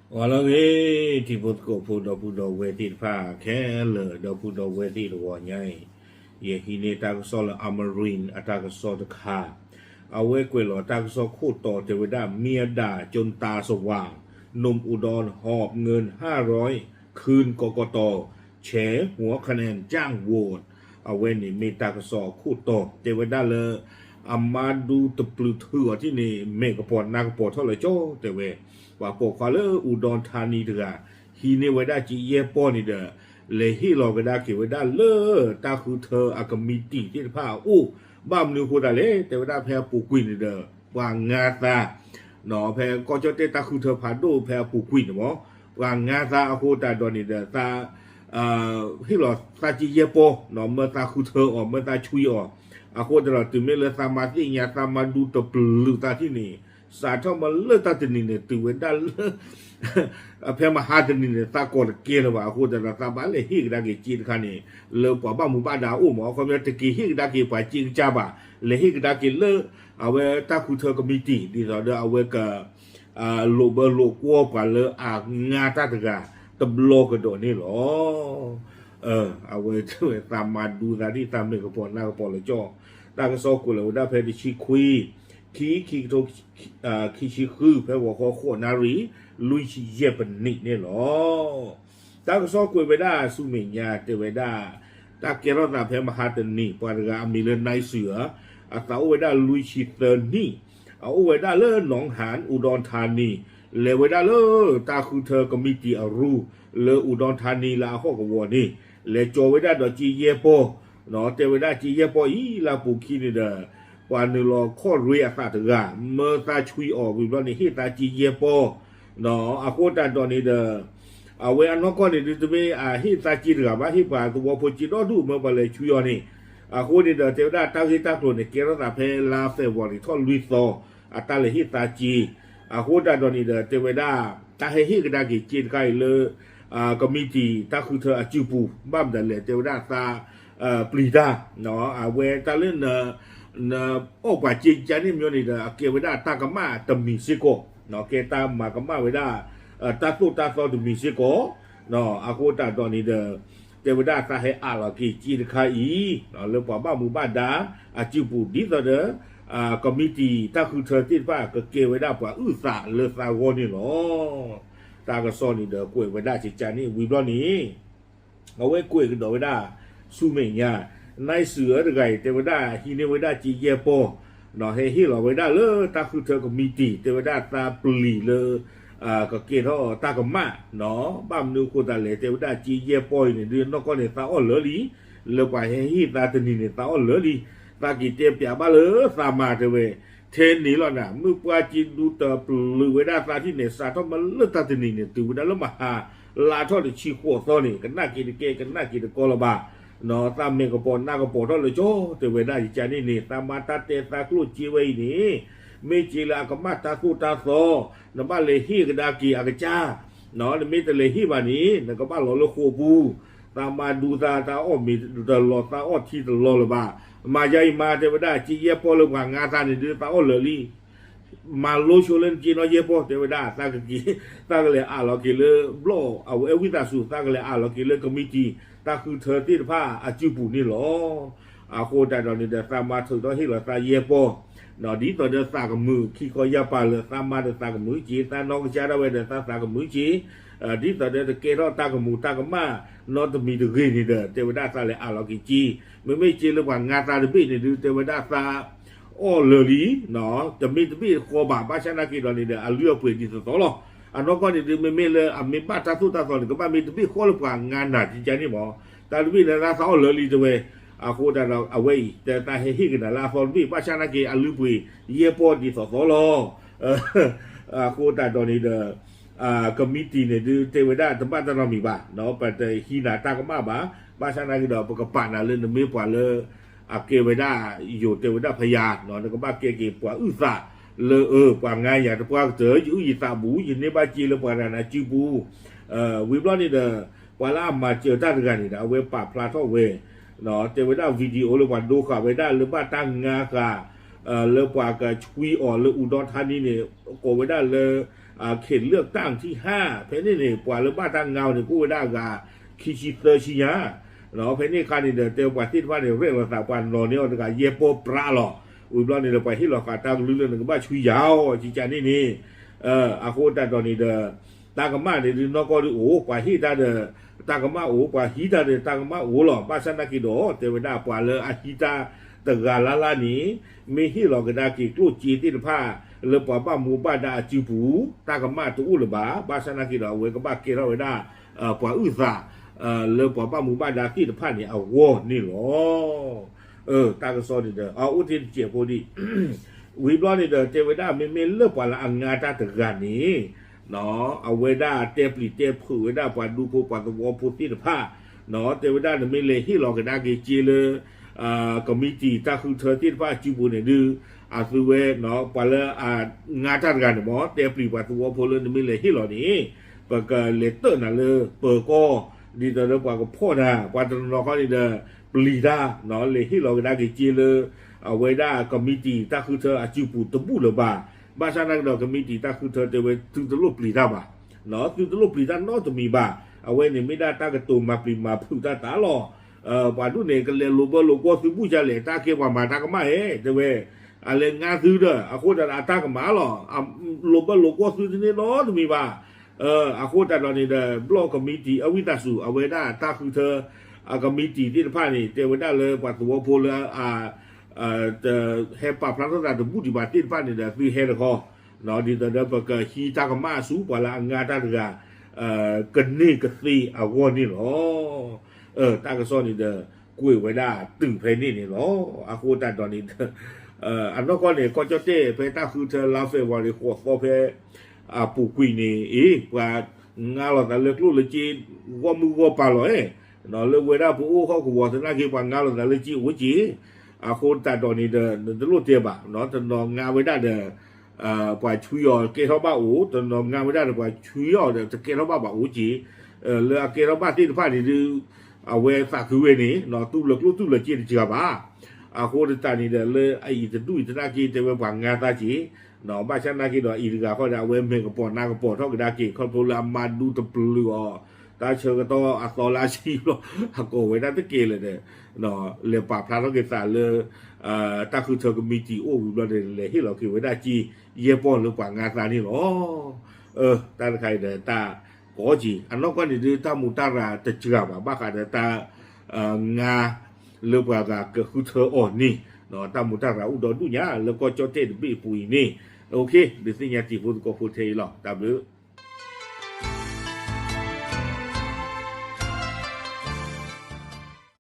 ဂီၤလၢအဂ့ၤ ထံဖိသကိးဖိ ဒီပုၢ်ဒီဝဲၢ်သ့ၣ်တဖၣ်ခဲလၢာ် ဒီပုၢ်ဒီဝဲၢ်သ့ၣ်တဂီၤညါအံၤ, ယဟံးန့ၢ်တၢ်ကစီၣ်လၢ Amarin အတၢ်ကစီၣ်တခါ, အဝဲကွဲးလီၤတၢ်ကစီၣ်ခိၣ်တီတဲဝဲဒၣ် เมียด่าจนตาสว่าง หนุ่มอุดรหอบเงินห้าร้อย คืนกกต แฉหัวคะแนนจ้างโหวต အဝဲန့ၣ်မ့ၢ်တၢ်ကစီၣ်အခိၣ်တီတဲဝဲဒၣ်လၢ အမါဒူတပျုာ်ထုးအီၤထံၣ်န့ၣ် မဲာ်ကပီၤနါကပီၤထီၣ်လၢကၠီတဲဝဲ, ပှၤပိာ်ခွါလၢ อุดรธานี တဂၤ ဟံးန့ၢ်ဝဲဒၣ်ကၠ့ယဲၢ်ပီၢ်န့ၣ်ဒီး လဲၤဟ့ၣ်လီၤကဒါက့ၤဝဲဒၣ်လၢတၢ်ဃုထၢအကမံးတံာ်သ့ၣ်တဖၣ်အအိၣ်, ဘၣ်မနုၤအဃိသတးလဲၣ် တဲဝဲဒၣ်ဖဲအပူၤကွံာ်န့ၣ်ဒီး ပှၤငါသး ဖဲကီၢ်ကၠီၣ်တဲၣ်တၢ်ဃုထၢဖးဒိၣ်ဖဲအပူၤကွံာ်န့ၣ်မ့ၢ် ပှၤငါသးအဃိသတးဒီးန့ၣ်ဒီးသး ဟ့ၣ်လီၤသးကၠ့ယဲၢ်ပီၢ် မၢသးဃုထၢအီၤ မၢသးဆွံအီၤ, အဃိသတးဒီးတုၤမ့ၢ်လၢသးမါသ့ၣ်ညါ သးမါဒူတပျုာ်သးထံၣ်န့ၣ် စးထီၣ်မၢလၢတၢ်တနံၤန့ၣ် တုၤဝဲဒၣ်လၢ ဖဲမဟါတနံၤန့ၣ် သးကိးတကဲလၢၤဘၣ် အဃိသတးဒီးသးဘၣ်လဲၤဟ့ၣ်ကဒါက့ၤကၠ့တခါန့ၣ် လၢပှၤဘၣ်မူဘၣ်ဒါအအိၣ်မ့ၢ် အခီပညီတက့ၤဟ့ၣ်ကဒါက့ၤပှၤကၠ့ကစၢ်ဘၣ်, လဲၤဟ့ၣ်ကဒါက့ၤလၢ အဝဲတၢ်ဃုထၢကမံးတံာ် ဒ်သိးဒီးအဝဲက လိာ်ဘၢလိာ်ကွီၢ်ပှၤလၢအငါတၢ်တဂၤ တဘျီကဒီးန့ၣ်လီၤ. အဝဲတဲဝဲသးမါဒူသးဒ်သးမဲာ်ကပီၤနါကပီၤလၢကၠီ, တၢ်ကစီၣ်ကွဲးလီၤဝဲဒၣ်ဖဲတဆံခွံ ခံ ခံကထိ ခံဆံဃု ဖဲဂီၤခီဃိးနၣ်ရံၣ် လွံၢ်ဆံယဲၢ်ပနံးန့ၣ်လီၤ. တၢ်ကစီၣ်ကွဲးဝဲဒၣ်ဆူမဲာ်ညါတဲဝဲဒၣ် တၢ်ကဲထီၣ်သးဖဲမဟါတနံၤ ပှၤတဂၤအမံၤလၢ နၢၢ်စူၤဧၢ, အသးအိၣ်ဝဲဒၣ်လွံၢ်ဆံသၢနံၣ်, အအိၣ်ဝဲဒၣ်လၢ หนองหาน อุดรธานี, လဲၤဝဲဒၣ်လၢတၢ်ဃုထၢကမံးတံာ်အရူ လၢ อุดรธานี လၢအဟီၣ်ကဝီၤန့ၣ်, လဲၤကၠီဝဲဒၣ်ဒီးကၠ့ယဲၢ်ပီၢ်, တဲဝဲဒၣ်ကၠ့ယဲၢ်ပီၢ်အံၤ လၢအပူၤခံန့ၣ်ဒီး ပှၤနုာ်လီၤခီၣ်ရ့အသးတဂၤ မၢသးဆွံအီၤဝံၤဘျီန့ၣ် ဟ့ၣ်သးကၠ့ယဲၢ်ပီၢ် အဃိသတးဒီးန့ၣ်ဒီး အဝဲအနီၢ်ကီၢ်န့ၣ်ဒုး တမ့ၢ်အဟ့ၣ်သးကၠ့တဂၤဘၣ် ဟ့ၣ်ပှၤသဝီဖိကၠ့ဒီဒူၣ် မၢပှၤလဲၤဆွံအီၤန့ၣ်, အဃိန့ၣ်ဒီး တဲဝဲဒၣ်တၢ်ဂ့ၢ်တၢ်ကျိၤန့ၣ် ကဲထီၣ်သးဖဲလါ February ထီၣ်လွံၢ်သီ အတၢ်လဲၤဟ့ၣ်သးကၠ့, အဃိသတးဒီးန့ၣ်ဒီး တဲဝဲဒၣ် တၢ်ဟဲဟ့ၣ်ကဒါက့ၤကၠ့တခါအံၤလၢ ကမံးတံာ်တၢ်ဃုထၢအစုပူၤ ဘၣ်မတၤလဲၣ် တဲဝဲဒၣ်သး ပျံၤတၢ်, အဝဲတၢ်လၢ နအီၣ်ပှၤကၠ့ကၠါန့ၣ်မ့ၢ်န့ၣ်ဒီး အကဲဝဲဒၣ်တၢ်ကမၣ်တမံၤစ့ၢ်ကီး, ကဲတၢ်မၤကမၣ်ဝဲဒၣ် တၢ်သိၣ်တၢ်သီတမံၤစ့ၢ်ကီး, အဃိသတးဒီးန့ၣ်ဒီး တဲဝဲဒၣ်သးဟဲအးလီၤက့ၤကၠ့တခါအံၤ လၢပှၤဘၣ်မူဘၣ်ဒါအစုပူၤ ဒ်သိးဒီး ကမံးတံာ်တၢ်ဃုထၢသ့ၣ်တဖၣ် ကကဲဝဲဒၣ်ပှၤအုၣ်သးလၢသးဂီၢ်န့ၣ်လီၤ. တၢ်ကစီၣ်န့ၣ်ဒီးကွဲးဝဲဒၣ်ကၠ့ကၠါန့ၣ်ဝံၤဘျီန့ၣ် အဝဲကွဲးကဒီးဝဲဒၣ် ဆူမဲာ်ညါ, နၢၢ်စူၤအၢတဂၤအံၤ တဲဝဲဒၣ်ဟံးန့ၢ်ဝဲဒၣ်ကၠ့ယဲၢ်ပီၢ်, ဟဲဟ့ၣ်လီၤဝဲဒၣ်လၢတၢ်ဃုထၢကမံးတံာ် တဲဝဲဒၣ်သးပျံၤလၢ ကကဲထီၣ်တၢ်ကမၣ်, ဘၣ်မနုၤအဃိသတးလဲၣ် တဲဝဲဒၣ်ကၠ့ယဲၢ်ပီၢ်အံၤန့ၣ်ဒုး နီၢ်ကီၢ်န့ၣ်သးအီၣ်လၢာ်လံ, လၢပှၤဟဲဟ့ၣ်သးတနံၤန့ၣ် သးအီၣ်လၢာ်လံ, သးက့ၤတဲပျးဘၣ်လၢသးမၤတဲဝဲ ထဲန့ၣ်လီၤနၤ မုၢ်ပှၢ်ကၠ့ဒူတပျုာ်ဝဲဒၣ်သးထံၣ်န့ၣ် စးထီၣ်မၢလၢတၢ်တနံၤန့ၣ် တုၤဝဲဒၣ်လၢမဟါ လါထီၣ်တဆံဃိးသီန့ၣ် ကနၣ်က့ၤတကဲ ကနၣ်က့ၤတကီလၢၤဘၣ်, သးမဲာ်ကပီၤနါကပီၤထီၣ်လၢကၠီ တဲဝဲဒၣ်ယကၠါန့ၣ်န့ၣ် သးမါတၢ်တဲသးကျိၣ်ကၠ့ဝဲအံၤန့ၣ် မ့ၢ်ကၠ့လၢအကမၣ်တၢ်သိၣ်တၢ်သီ, နဘၣ်လဲၤဟ့ၣ်ကဒါက့ၤအကစၢ်, နမ့ၢ်တလဲၤဟ့ၣ်ဘၣ်န့ၣ် နကဘၣ်လီၤလၢဃိာ်ပူၤ, သးမါဒူသး သးအီၣ်မ့ၤတလီၤ သးအီၣ်ထံတလီၤလၢၤဘၣ်, မၤယါအံၤမၤတဲဝဲဒၣ် ကၠ့ယဲၢ်ပီၢ်လၢပှၤငါသးန့ၣ်ဒုး သးအီၣ်လၢာ်လံ မၤလိဆိလၢနကၠ့နီၢ်ယဲၢ်ပီၢ် တဲဝဲဒၣ် သးကက့ၤ သးကလဲၤအးလီၤက့ၤလၢဘျီၣ် အဝဲဝံသးစူၤ သးကလဲၤအးလီၤက့ၤလၢကမံးတံာ် တၢ်ဃုထၢသ့ၣ်တဖၣ်အစုပူၤန့ၣ်လီၤ. အဃိသတးဒီးန့ၣ်ဒီး သးမါထုးထီၣ်ဟ့ၣ်လီၤသးယဲၢ်ပီၢ်, ဒ်သိးဒီးသးကမုာ်ခံခီယၢ်ပၤလၢ သးမါဒီးသးကမုာ်က့ၤ သးနီၢ်ကစၢ်ဒၣ်ဝဲဒီးသးသးကမုာ်က့ၤ, ဒ်သိးဒီးတကဲထီၣ်တၢ်ကမူၤတၢ်ကမၣ်နီတမံၤတဂ့ၤန့ၣ်ဒီး တဲဝဲဒၣ်သးလဲၤအးလီၤက့ၤကၠ့, မ့မ့ၢ်ကၠ့လၢပှၤငါသးတဘ့ၣ်န့ၣ်ဒုး တဲဝဲဒၣ်သး အီၣ်လၢာ်လံ, တမ့ၢ်တဘ့ၣ်ဃီဘၣ် ဘၣ်ဆၣ်နာ်က့ၤဒီးန့ၣ်ဒီး အလုၢ်အပှ့ၤဒ်သိးသိးလီၤ. အနီၢ်ကီၢ်န့ၣ်ဒုး မ့မ့ၢ်လၢအမ့ၢ်ဘၣ်တၢ်သိၣ်တၢ်သီန့ၣ် ကဘၣ်မ့ၢ်တဘ့ၣ်ဃီလၢပှၤငါနၤကကၠါန့ၣ်မး, တၢ်တဘ့ၣ်န့ၣ်သးသးအီၣ်လၢာ်လံတဲဝဲ, အဃိသတးဒီးအဝဲအံၤ တဲသးဟဲဟ့ၣ်ကနၤလၢအသီတဘ့ၣ် ဘၣ်ဆၣ်နာ်က့ၤ အလုၢ်ပှ့ၤယဲၢ်ပီၢ်ဒ်သိးသိးလီၤ. အဃိသတးဒီးန့ၣ်ဒီး ကမံးတံာ်န့ၣ်ဒုး တဲဝဲဒၣ်တဘၣ်တၢ်နီတမံၤဘၣ်, ပတဟံးနၤတၢ်ကမၣ်ဘၣ်, ဘၣ်ဆၣ်နာ်က့ၤဒီး ပကပာ်နၤလၢနမ့ၢ်ပှၤလၢ အကဲဝဲဒၣ် ယိၤတဲဝဲဒၣ်ဖယၤ, နကဘၣ်ကဲက့ၤပှၤအုၣ်သးလၢအၢ ပှၤငါယၤတပှၢ်ကတၢၢ် ယအုၣ်ယသးဘူး ယန့ၢ်ဘၣ်ကၠ့လၢပှၤတဂၤနၤစုပူၤ, ဝံၤဘျီန့ၣ်ဒီး ပှၤလၢအမၤစၢၤတၢ်တဂၤန့ၣ်ဒီး အဝဲပာ်ဖျါထီၣ်ဝဲ တဲဝဲဒၣ် video လၢပှၤဒိဃာ်ဝဲဒၣ်လၢဘၣ်တၢ်ငါဃာ် လၢပှၤကဆွံအီၤလၢအူဒီထါနံန့ၣ် ကိးဝဲဒၣ်လၢ เขตเลือกตั้งที่ห้า ဖဲန့ၣ်န့ၣ် ပှၤလၢဘၣ်တၢ်ငါအီၤန့ၣ် ကအိၣ်ဝဲဒၣ်အဂၤ ခံဆံသၢဆံညါ, ဖဲန့ၣ်အခါန့ၣ်ဒီး တဲပှၤသ့ၣ်တဖၣ်န့ၣ် ရဲၣ်လီၤသး ပှၤနီၤန့ၢ်အီၤတဂၤ ယဲၢ်ပီၢ်ပြးလီၤ. ဝံၤဘျီန့ၣ်ဒီး ပှၤဟ့ၣ်လီၤဃာ်တၢ်ကလုၢ်လၢနကဘၣ်ဆွံယၤအီၤ ကကန့ၣ်န့ၣ် အဃိသတးဒီးန့ၣ်ဒီး တၢ်ကမၣ်န့ၣ်ဒုးနီၢ်ကီၢ်ဒုးအိၣ် ပှၤဟ့ၣ်တၢ်ဒီး တၢ်ကမၣ်အိၣ် ပှၤဟံးတၢ်ဒီးတၢ်ကမၣ်အိၣ်လီၤ. ဘၣ်ဆၣ်နာ်က့ဒီး တဲဝဲဒၣ်ပှၤလၢအဟံးတၢ်တဂၤလၢ်လၢ်န့ၣ် မ့ၢ်ဟ့ၣ်လီၤကဒါက့ၤကျိၣ်စ့သ့ၣ်တဖၣ် လၢပှၤဘၣ်မူဘၣ်ဒါအစုပူၤ တၢ်ကမၣ်တအိၣ်လၢၤဘၣ်. ဘၣ်ဆၣ်နာ်က့ဒီး အဝဲကဘၣ်ကဲထီၣ်ဝဲဒၣ် ပှၤအုၣ်သး လၢပှၤဘၣ်မူဘၣ်ဒါသ့ၣ်တဖၣ်န့ၣ်အဂီၢ်န့ၣ်လီၤ. တၢ်ကစီၣ်န့ၣ်ဒီး အအိၣ်တ့ၢ်တစဲးဖိဒံး ဝံၤဘျီန့ၣ်ဒီး တဲဝဲဒၣ်မ့မ့ၢ်လၢပှၤလၢအငါတၢ်တဂၤန့ၣ် အဝဲဒၣ်တဲပျံၤတဲဖုးဝဲဒၣ်ပှၤဒူဖိပှၤသဝီဖိသ့ၣ်တဖၣ် တဲဝဲဒၣ်နမ့ၢ်လဲၤဟ့ၣ်လီၤကဒါက့ၤစ့လၢ ကမံးတံာ် တၢ်ဃုထၢသ့ၣ်တဖၣ်အစုပူၤန့ၣ်ဒုး အသုဝဲ ပှၤလၢအငါတၢ်တဂၤန့ၣ်မ့ၢ် တဲပျံၤပှၤသဝီဖိလၢနမ့ၢ်လဲၤဟ့ၣ်လီၤန့ၣ် ပကလဲၤတၢၣ်နၤလၢပၢၤကီၢ် ဒ်သိးလၢပှၤကဖီၣ်နၤ ပှၤတနီၤနီၤခီန့ၣ်ဒီး ပျံၤတၢ် လဲၤဟ့ၣ်လီၤကဒါက့ၤစ့လၢ အဝဲဒၣ်ကမံးတံာ် တၢ်ဃုထၢအစုပူၤတဘူၣ်လၢၤဘၣ်. ဘၣ်ဆၣ်နာ်က့ဒီး ကမံးတံာ် တၢ်ဃုထၢတဲဝဲ သုတလိၣ်ပျံၤတၢ်ဘၣ်. သုတလိၣ်ပျံၤတၢ်နီတမံၤဘၣ်. အဝဲန့ၣ်မ့ၢ်ဒၣ်တၢ်ကတိၤမၤပျံၤမၤဖုးတၢ်သးလီၤ. ပှၤဒူၣ်န့ၣ် ကလဲၤလိာ်ဘၢလိာ်ကွီၢ်သုဘူၣ်ကလဲၣ် တၢ်ကဲပှၤမၤတၢ်ကမၣ်ဧဲ တဲဝဲ အလဲၤငါသုဒီး အဃိသတးဒီးအတၢ်ကမၣ်လီၤ. လိာ်ဘၢလိာ်ကွီၢ်သုတန့ၢ်နီတမံၤဘၣ်. အဃိသတးဒီးန့ၣ်ဒီး ဘျီၣ်ကမံးတံာ် အဝံသးစူၤ အဝဲဒၣ်တၢ်ဃုထၢ အကမံးတံာ်သ့ၣ်တဖၣ်န့ၣ် တဲဝဲဒၣ်လၢပှၤသဝီဖိလၢ တဟဲပာ်ဖျါထီၣ်သးတဘူၣ်ဒံးဘၣ်သ့ၣ်တဖၣ်န့ၣ်ဒီး သုဟဲတခီ ဒ်သိးဒီးပကဟံးတၢ်ကမၣ်ဆူပှၤလၢအငါတၢ်တဂၤ ကန့ၢ်ကသ့အဂီၢ်န့ၣ်လီၤ. တၢ်ကစီၣ်န့ၣ်ဒီး ကွဲးဝဲဒၣ်တုၤဖဲန့ၣ်န့ၣ်လီၤ. အဃိသတးဒီးန့ၣ်ဒီး အနီၢ်ကီၢ်န့ၣ် ကီၢ်ကၠီၣ်တဲၣ် ဖဲတၢ်ဃုထၢလါ February ဃိးသီဖဲ အပူၤကွံာ်န့ၣ် အ့ ပှၤငါလီၤသးလၢကျိၣ်လၢစ့ ဂီၢ်မုၢ်ဂီၢ်ပၤလီၤဧဲ လၢဝဲဒၣ်ပအိၣ်ဟီၣ်ကဝီၤသနာ်က့ ပှၤငါလီၤသးလၢစ့အိၣ်က့ၤ အဃိသတးဒီးန့ၣ်ဒီး နတလိၣ်တဲဘၣ် တနီၤငါဝဲဒၣ်ဒီး ပှၤဆွံအီၤကဲထီၣ်ဘၣ်အိၣ် တနီၤငါဝဲဒၣ်ဒီးပှၤဆွံအီၤဒီးတကဲထီၣ်ဘၣ်ဘၣ်အိၣ်က့ၤ လၢအကဲထီၣ်ဘၣ်သ့ၣ်တဖၣ်န့ၣ်ဒုး အဝဲသးခုဝဲန့ၣ် တူၢ်လၢကျိၣ်တူၢ်လၢစ့တစှၤဘၣ်. အဃိသတးန့ၣ်ဒီး လၢအအံၤတဒူၣ်အံၤသနာ်က့ တဲဝဲပှၤငါသးက့ၤ ဘၣ်ဆၣ်သနာ်က့ဒီး အအံၤတဂၤဃီဒီး အဝဲမဲာ်ကပီၤနါကပီၤထီၣ်ကဒါက့ၤ ခီဖျိလၢအမါဒူတပျုာ်အီၤ တၢ်ဆၢကတီၢ်အသီလၢအဆံဘျီ အကိးဝဲဒၣ်တကဲလၢာ်ဒီး လဲၤပာ်ဖျါထီၣ်က့ၤသးလၢ တၢ်ဃုထၢကမံးတံာ်အိၣ်ဝံၤဘျီန့ၣ် လဲၤဟ့ၣ်လီၤက့ၤဝဲဒၣ်စ့ ယဲၢ်ပီၢ်လၢပှၤငါသးန့ၣ်လီၤ. တၢ်တခါအံၤဒီးတၢ်ကီက့ၤ အနီၢ်ကီၢ်န့ၣ်ဒုး တၢ်မူးတၢ်ရၤတစှၤဘၣ် ဘၣ်ဃးဒီးတၢ် ငါ လၢပှၤဂၤကဃုထၢအီၤန့ၣ် တၢ်မူးတၢ်ရၤအိၣ်ဒီဒူၣ်ညါ လၢကီၢ်ကၠီၣ်တဲၣ်တဘ့ၣ်အပူၤအံၤန့ၣ် ဒုးသ့ၣ်ညါတံၤဖိသကိးဖိထဲအံၤလီၤ. တၢ်ဘျုး